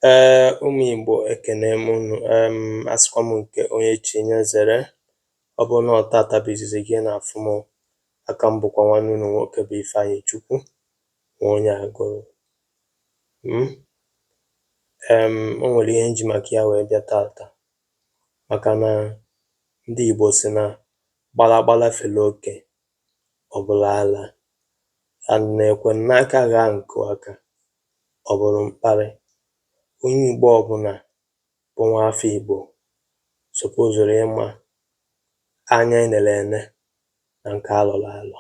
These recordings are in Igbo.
Ee, ụmụ Igbo, ekene m unu. Asịkwa m nke onye chi ya zere. Ọ bụrụ na ọ tata bụ izizi gị na-afụ m, aka m bụkwa nwanne unu nwoke bụ Ifeanyị Chukwu, nwa onye Agụrụ. Mm? O nwere ihe m ji maka ya wee bịa tata, maka na ndị Igbo sị na gbala gbala fere oke, ọ bụrụ ala, and na ekwe n'aka ghaa nku aka, ọ bụrụ mkparị. Onye Igbo ọbụla bụ nwa afọ Igbo supposed ịma anya enere ene na nke alọrọ alọ.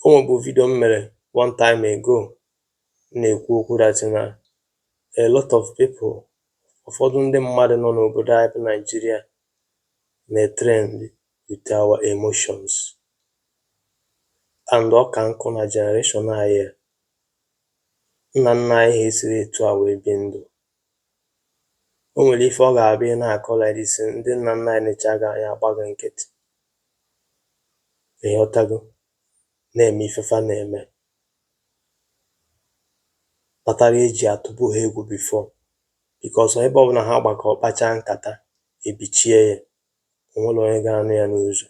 O nwebu video m mere one time ago, m na-ekwu okwu that na a lot of people, ụfọdụ ndị mmadụ nọ n'obodo anyị bụ Nigeria, na-trend with our emotions, and ọ ka nkụ na generation anyị a, nna nna anyị ha esiri etu a wee bi ndụ. O nwere ife ọ ga-abụ ị na-akọ like this, ndị nna nna anyị necha gị anya, agba gị nkịtị. Ịghọtago? Na-eme ife fa na-eme kpatara eji atụbu ha egwu before, because ebe ọbụla ha gbakọ kpachaa nkata, ebichie ya, o nwere onye ga-anụ ya n'ụzọ.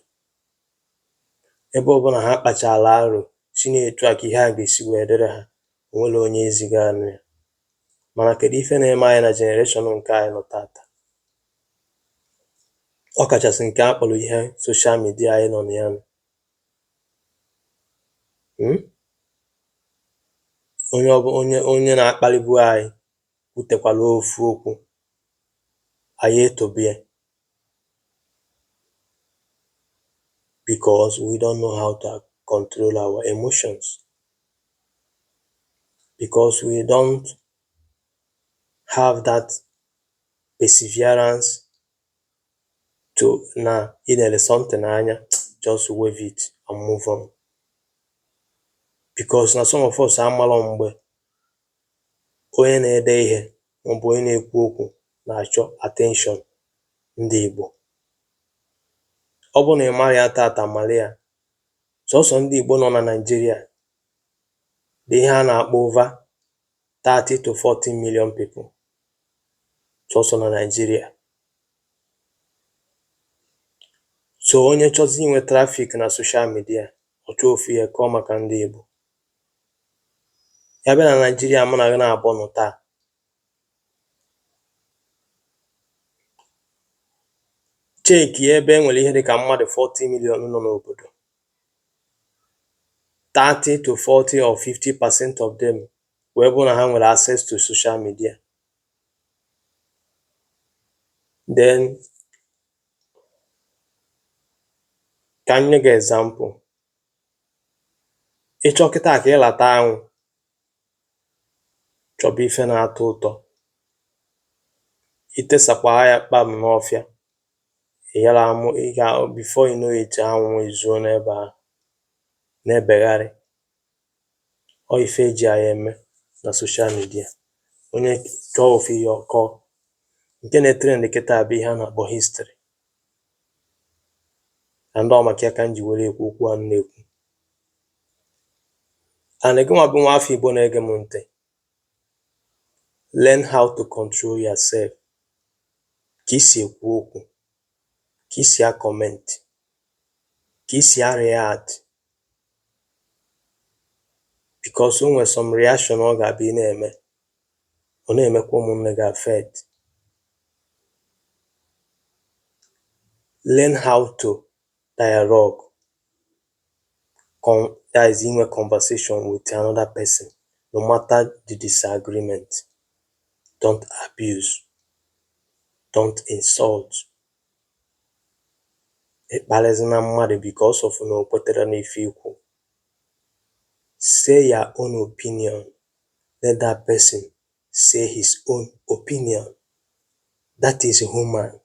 Ebe ọbụla ha kpachala arụ si na-etu a ka ihe a ga-esi wee dịrị ha, o nwere onye ezi ga-anụ ya. Mana kedu ife na-eme anyị na generation nke anyị nọ tata, ọ kachasị nke a kpọrọ ihe social media anyị nọ na ya nọ? Hmm? Onye ọbụ onye onye na-akpalibu anyị kwutekwala ofu okwu, anyị etobie, because we don't know how to control our emotions, because we don't have that perseverance to na inele something anya, just wave it and move on, because na some of us amalọ mgbe onye na-ede ihe maọbụ onye na-ekwu okwu na-achọ attention ndị Igbo. Ọ bụrụ na ị mara ya tata, mara ya. Sọsọ ndị Igbo nọ na Naịjirịa dị ihe a na-akpọ over 30 to 40 million people sọsọ na Naịjirịa. So onye chọzi inwe traffic na social media, ọ chọọ ofu ihe kọọ maka ndị Igbo. Ya bịa na Naịjirịa, mụ na gị na-abụ nọ taa, cheki ebe e nwere ihe dịka mmadụ 40 million nọ n'obodo, 30 to 40 or 50% of them wee bụ na ha nwere access to social media. Then ka m nye gị example. Ị chọọ kịta ka ị lata anwụ, chọba ife na-atọ ụtọ, itesakwa ya kpam n'ọfịa, ị yara amụ, ị ga, before you know it, anwụ ezuo n'ebe ahụ na-ebegharị. Ọ ife eji anyị eme na social media. Onye chọọ ofu ihe, ọ kọọ. Nke na-etrend kịta bụ ihe a na-akpọ history, and ọ maka ya ka m ji were ekwu okwu a m na-ekwu. And gị nwa bụ nwa afọ Igbo na-ege m ntị, learn how to control yourself, ka isi ekwu okwu, ka isi a-comment, ka isi a-react, because o nwere some reaction ọ ga-abụ ị na-eme, ọ na-emekwa ụmụnne gị affect. Learn how to dialogue, that is inwe conversation with another person, no matter the disagreement. Don't abuse, don't insult. Ịkparịzina mmadụ because of na o kwetere n'ife ikwu. Say your own opinion, let that person say his own opinion. That is human.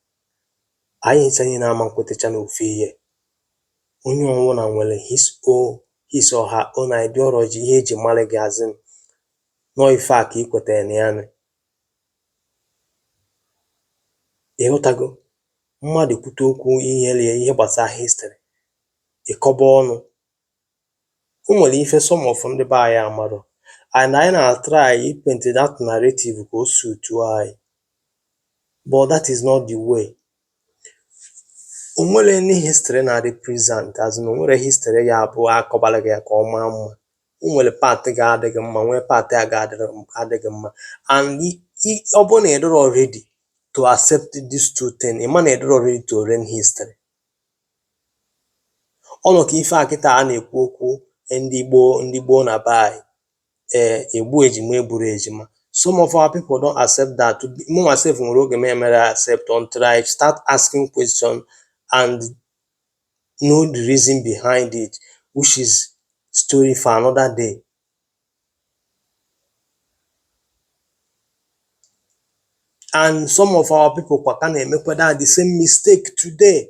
Anyị ncha niile ama nkwetecha n'ofu ihe. Onye ọbụla nwere his or her own ideology, ihe eji mara gị azin nọọ ife a ka ị kwetere na ya nị. Ịghọtago? Mmadụ kwute okwu ihe lie ihe gbasara history, ịkọba ọnụ. O nwere ife some of ndị be anyị amarọ. And anyị na-try ipaint that narrative ka o suituo anyị, but that is not the way. O nwere any history na-adị present, as in o nwere history ya abụọ akọbara gị ya ka ọ maa mma. O nwere part ga-adị gị mma, nwee part a ga-adị gị mma, and ọ bụrụ na ị dịrọ ready to accept these two things, ị ma na ị dịrọ ready to learn history. Ọ nọ ka ife a kịta a na-ekwu okwu ndị gboo, ndị gboo na be anyị, ee, egbu ejima, egburu ejima. Some of our people don't accept that. Mụ myself nwere oge m emere accept until I start asking question and know the reason behind it, which is story for another day. And some of our people kwa ka na-emekwa that the same mistake today.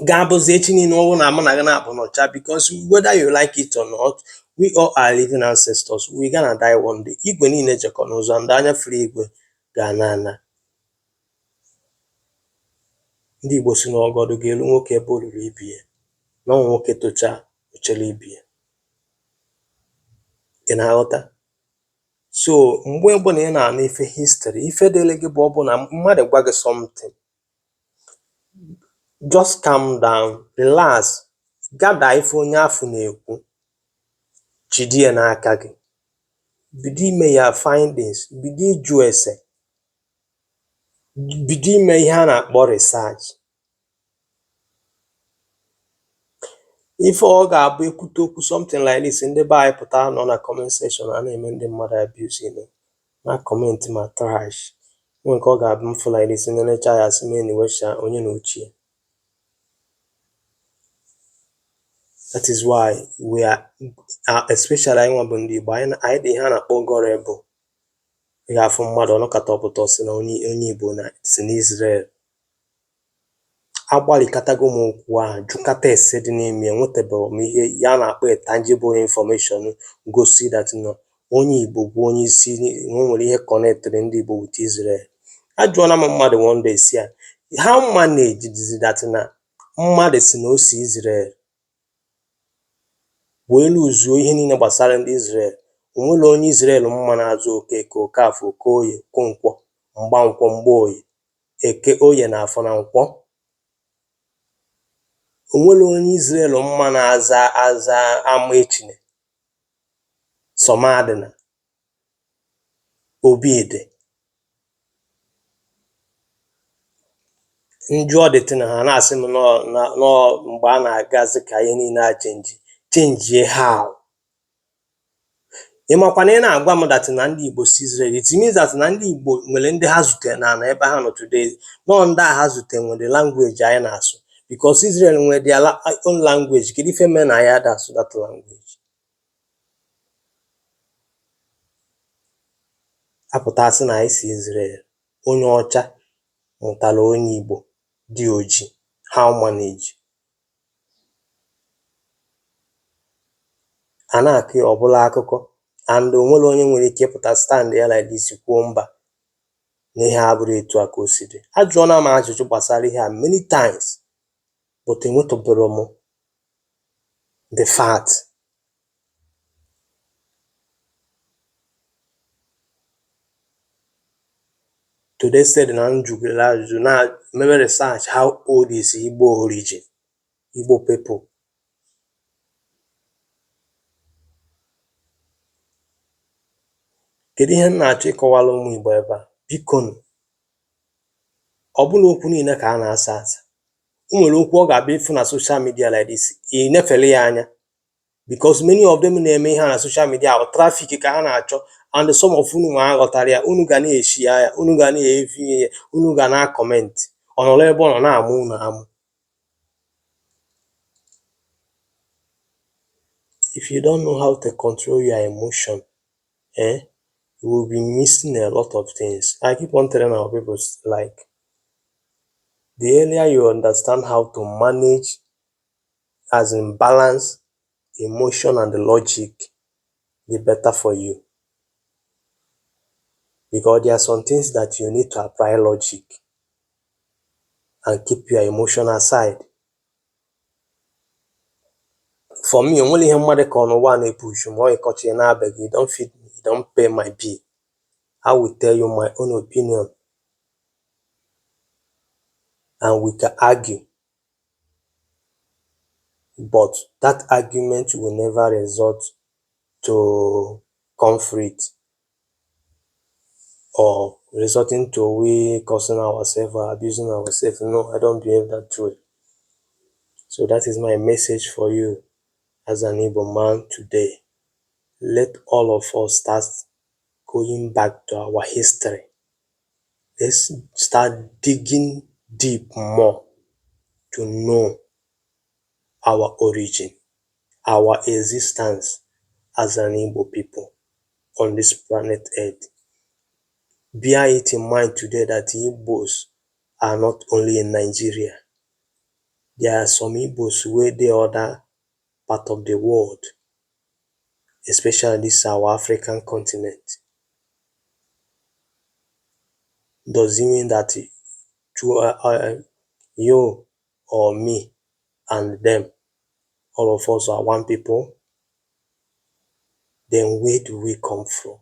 Ga-abụzi echi niile ọ bụrụ na mụ na gị na-abụ nọcha, because whether you like it or not, we all are living ancestors. We gonna die one day. Igwe niile jekọ n'ụzọ ndị anya furu igwe ga-ana ana. Ndị Igbo si na ọgọdụ ga-elu nwoke ebe o ruru ibi ya, na ọ nwoke tochaa o chere ibi ya. Ị na-aghọta? So mgbe ọbụla ị na-anụ ife history, ife dịrị gị bụ ọ bụ na mmadụ gwa gị something, just calm down, relax, gather ife onye afụ na-ekwu, jide ya n'aka gị, bido ime ya findings, bido ịjụ ese, bido ime ihe a na-akpọ research. Ife ọ ga-abụ ekwute okwu something like this, ndị be anyị pụta nọ na comment section a na-eme ndị mmadụ abuse, na comment ma trash. Nwee nke ọ ga-abụ mfụ like this, nenecha ya, asị m anyway sha, onye na ochie. That is why we are, especially anyị nwa bụ ndị Igbo, anyị dị ihe a na-akpọ gullible. Ị ga-afụ mmadụ ọnọkata ọpụta ọ sị na onye Igbo na si n'Israel. Agbalịkatago m okwu ahụ, jụkata ese dị n'ime ya, enwetabeghị m ihe ya na-akpọ a tangible information gosi that na onye Igbo bụ onye isi na o nwere ihe connectịrị ndị Igbo with Israel. Ajụọla m mmadụ one day si ya, how manage is that na mmadụ si na o si Israel wee luzuo ihe niile gbasara ndị Israel? O nwere onye Israel mma na-azụ Okeke, Okafọ, Okoye, Okonkwo, Mgbankwọ, Mgboye, Eke, Oye na Afọ na Nkwọ. O nwere onye Israel mma na-aza aza Amaechine, Somadina, Obidi. Njụọ the thing, ha na-asị m nọọ nọọ mgbe a na-agazi ka ihe niile a change change. How? Ị makwa na ị na-agwa m that na ndị Igbo si Israel, it means that na ndị Igbo nwere ndị ha zutere na ala ebe ha nọ today, nọọ ndị a ha zutere nwere language anyị na-asụ, because Israel nwere their own language. Kedu ife mere na anyị ada asụ that language? Apụta sị na anyị si Israel, onye ọcha mụtara onye Igbo dị oji. How manage? A na-akụ ya ọbụla akụkọ, and o nwere onye nwere ike ịpụta stand ya like this kwuo mba, na ihe a bụrụ etu a ka o si dị. Ajụọla m ajụjụ gbasara ihe a many times, but enwetụbero m the fact. To the extent na m jụgoro ajụjụ na mebe research, how old is Igbo origin, Igbo people? Kedu ihe m na-achọ ịkọwara ụmụ Igbo ebe a? Bikonu, ọ bụla okwu niile ka a na-asa asa. O nwere okwu ọ ga-abịa ịfụ na social media like this, ị nefere ya anya, because many of them na-eme ihe a na social media bụ traffic ka ha na-achọ. And some of unu nwa aghọtara ya, unu ga na-eshi ya, unu ga na-evi ya, unu ga na-comment. Ọ nọrọ ebe ọ nọ na-amụ unu amụ. If you don't know how to control your emotion, you will be missing a lot of things. I keep on telling our people, like, the earlier you understand how to manage, as in balance emotion and the logic, the better for you, because there are some things that you need to apply logic and keep your emotion aside. For me, o nwere ihe mmadụ ka ọ n'ụwa na-epush ma ọ ịkọcha ya na-abeghị. You don't feed me, you don't pay my bill. I will tell you my own opinion and we can argue, but that argument will never result to conflict or resulting to we cursing ourselves or abusing ourselves. No, I don't behave that way. So that is my message for you as an Igbo man today. Let all of us start going back to our history. Let's start digging deep more to know our origin, our existence as an Igbo people on this planet Earth. Bear it in mind today that Igbos are not only in Nigeria. There are some Igbos wey dey other part of the world, especially this our African continent. Does it mean that to you or me and them, all of us are one people? Then where do we come from?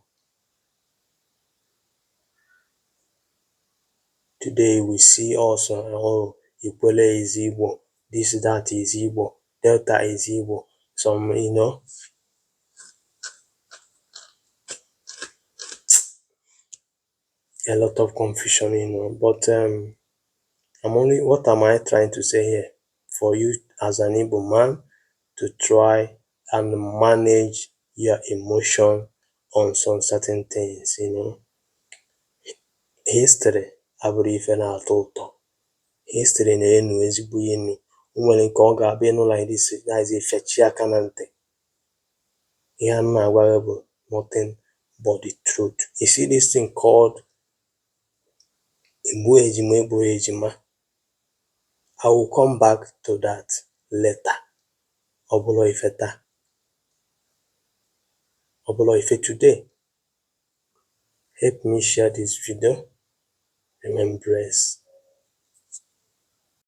Today we see us, oh, Ikwere is Igbo, this, that is Igbo, Delta is Igbo, some, a lot of confusion. But I'm only, what am I trying to say here? For you as an Igbo man to try and manage your emotion on some certain things. History abụrụ ife na-atọ ụtọ. History na-enu ezigbo inu. O nwere nke ọ ga-abụ ịnụ like this, that is ifechie aka na ntị. Ihe a m na-agwa gị bụ nothing but the truth. You see this thing called egbuo ejima egbuo ejima. I will come back to that later. Ọ bụrụ ife taa. Ọ bụrụ ife today. Help me share this video. Remain blessed.